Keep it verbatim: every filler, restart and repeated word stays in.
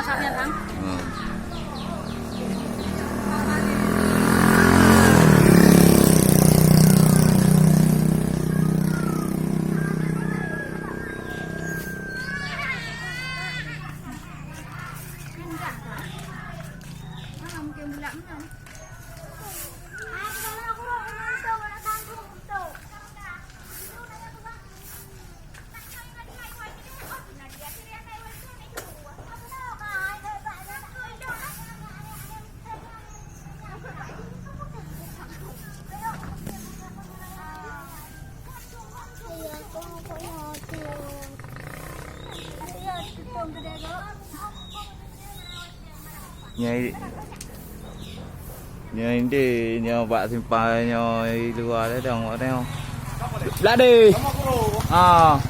Hmm. Nyoe, nyoe indeh, nyoe bak simpang nyoe, i luwa deh dong, awak nyoe. Blah deh. Ah.